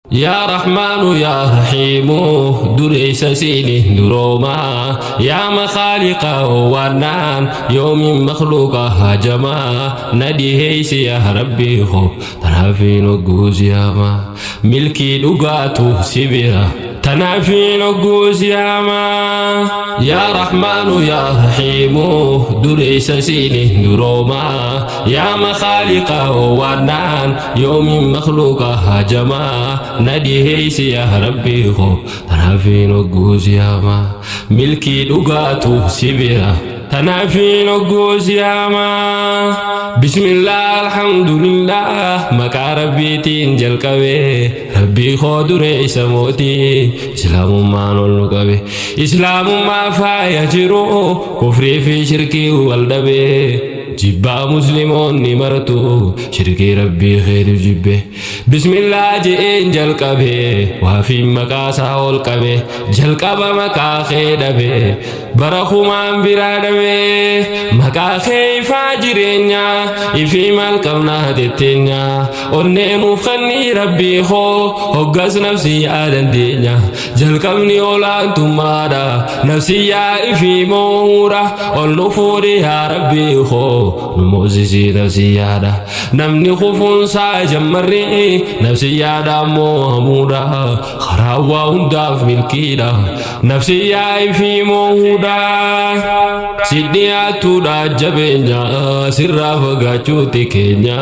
Yaa Rahmaanu yaa Rahiimu dureessa siini duroomaa yaa makaaliqa waannaan yoomiin makluuqa hajamaa na dhiheeysi yaa Rabbii koo tanaafiin hogguus yaamaa milkii dhugaatu si bira tanaafiin hogguus yaamaa yaa Rahmaanu yaa Rahiimu dureessa siini duroomaa yaa makaaliqa waannaan yoomiin makluuqa hajamaa na dhiheeysi yaa Rabbii koo tanaafiin hogguus yaamaa milkii dhugaatu si bira tanaafiin hogguus yaamaa bismillah alhamdulillah maqaa rabbiitiin jalqabe rabbii koo dureessa mootii islaamummaan ol nu qabe islaamummaa faaya jiru kufrii fi shirkii wal dhabe jibbaa musliimoonni martu shirkii rabbii keetu jibbe bismillah je'een jalqabe waafiin maqaa isaa ol qabe jalqaba maqaa kee dhabe bara kumaan biraa dhabe maqaa kee ifaa jireenya ifii maal qabnaa tetteenya onnee nuuf kennii rabbii koo hoggas nafsi yaa dandeenya jalqabni olaantummaadha nafsi yaa ifii moohuudha ol nu fuudhi yaa rabbii koo nu moosisii nafsi yaadha namni kufuunsaa jammarri nafsi yaadha moohamuudha karaa waa hundaaf milkiidha nafsi yaa ifii moohuudha si dhiyaattuudha jabeenya sirraa fagaachuutti keenya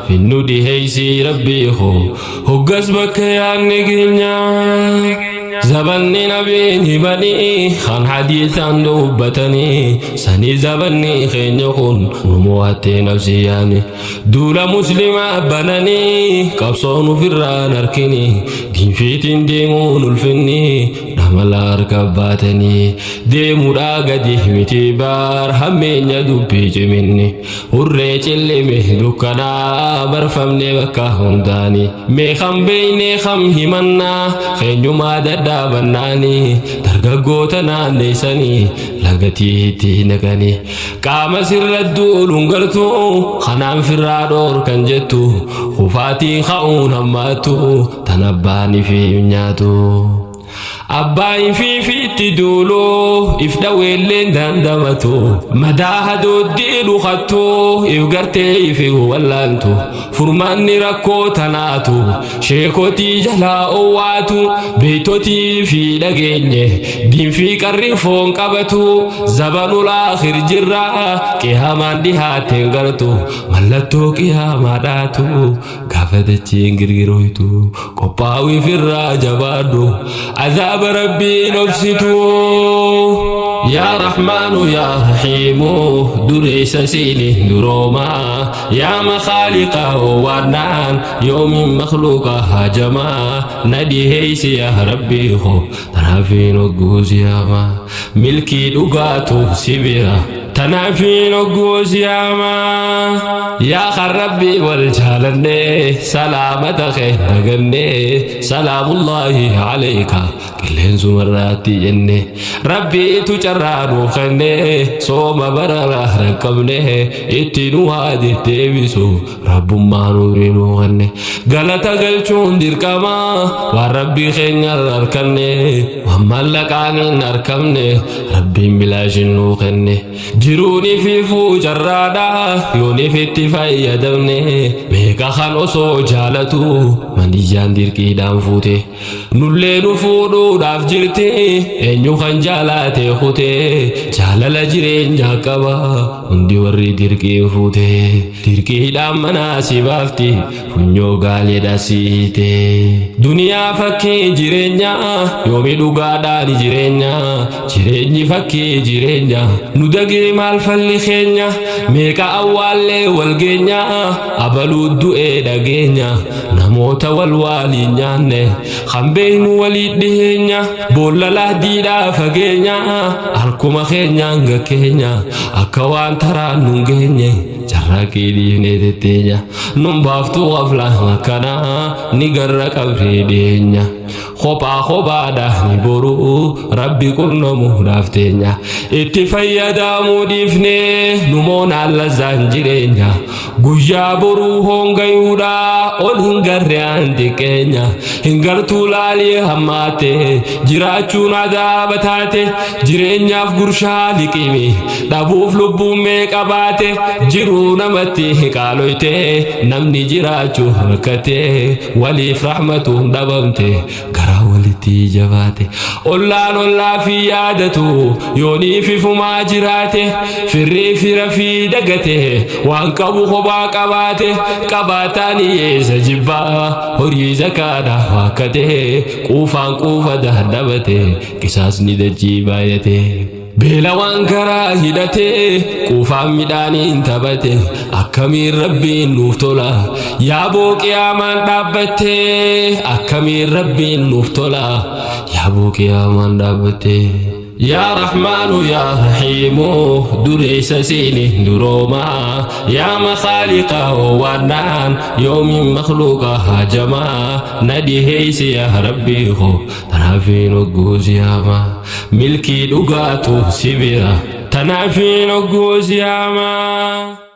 finnu dhiheeysii rabbii koo hoggas bakka yaadne keenya zabanni nabiin himanii kan hadiisaan dubbatanii sanii zabanni keenya kun nu mo'attee nafsi yaani duula muslimaa bananii qabsoon ofirraan harkini diinfiitiin deemuun ulfinni dhamala harka baatanii deemuudhaa gadi miti baar hammeenya dubbii ciminni hurree cillime dukkanaa barfamne bakka hundaani mee kam beeynee kam himannaa keenyumaa dadhaabannaani dargaggoota naanneessanii lagatii itti naqanii qaama sirra duuluun gartuu kanaan firraa dhoorkan jettu kufaatiin ka'uun hammaattu tan abbaan fi nyaatu. Abbaan fiifiitti duuluu if dhaweelleen dandamatu madaa hadooddii dhukattu if gartee ifi wallaantu furmaanni rakkoo tanaatu sheekotii jalaa owwaatu beeytotii fi dhageenye diinfii qarri foon qabatu zabanul aakhir jirra qiyaamaan dhihaateen gartu mallattoo qiyaamaadhaatu gaafa dachiin girgiroytu qophaa'uu ifirraa jabaadhu azaaba rabbiin obsitu yaa rahmaanu yaa rahiimu dureessa siini duroomaa yaa makaaliqa waannaan yoomiin makluuqa hajamaa na dhiheeysi yaa rabbii koo tanaafiin hogguus yaamaa milkii dhugaatu si bira tanaafiin hogguus yaamaa yaa kan rabbii wal jaalanne salaamata kee daganne salaamullaahi alayka qilleensumarraatti jenne rabbiitu carraa nuuf kenne sooma barara rakkabne itti nu haa deddeebisu rabbummaa nuurii nuu kenne galata galchuun dirqama waan rabbii keenyarra harkanne waan maallaqaan hin harkamne rabbiin bilaashin nuu kenne jiruun ifiifuu carraadha yoon ifitti fayyadamne meeqa kan osoo jaalatu maniyyaan dirqiidhaan fuute nullee nu fuudhuudhaaf jirti eenyu kan jaalate kute jaalala jireenyaa qaba hundi warri dirqiin fuute dirqiidhaan manaa si baafti funyoo gaaleedha siite duniyaa fakkii jireenyaa yoomi dhugaadhaan jireenya jireenyi fakkii jireenya nu dagee maal falli keenya meeqa awwaallee wal geenya abaluu du'ee dhageenya namoota wal waaliin nyaanne kan beeynu walii dhiheenya boolla lahdiidhaa fageenya harkuma keenyaan gakkeenya akka waan taraan nun geenye carraaqqii dhiifnee tetteenya nun baaftuu qaflaan akkanaa ni garra qabrii dhiyeenya. Kophaa kophaadha ni boruu Rabbi qunnamuudhaaf teenya. Itti fayyadamuu dhiifnee numoonaan lazzaan jireenya. Guyyaa boruu hongayuudha ol hin garre aan xiqqeenya. Hin gartuu laalii hammaate jiraachuun adaaba taate jireenyaaf gurshaa liqimi dhabuuf lubbuun meeqa baate jiruu namatti qaaloyte namni jiraachuu rakkate waliif rahmatuun dhabamte garaa walitti jabaate ollaan ollaa fi yaadatu yoonii fi fumaa jiraate firrii fira fi dagate waan qabu kophaa qabaate qabaataan hiyyeessa jibbaa horii zakaadha waakkate quufaan quufa dadhabate qisaasni dachii baay'ate. Beela waan karaa hidhate quufaan midhaaniin taphate akkamiin Rabbiin nuuf tola yaaboo qiyaamaan dhaabbatte akkamiin Rabbiin nuuf tola yaaboo qiyaamaan dhaabbatte. Yaa Rahmaanu yaa Rahiimu dureessa siini duroomaa yaa makhaaliqa waannaan yoomiin makhluuqa hajamaa na dhiheeysi yaa Rabbii koo tanaafiin hogguu siyaamaa milkii dhugaatu si bira tanaafiin hogguu siyaamaa.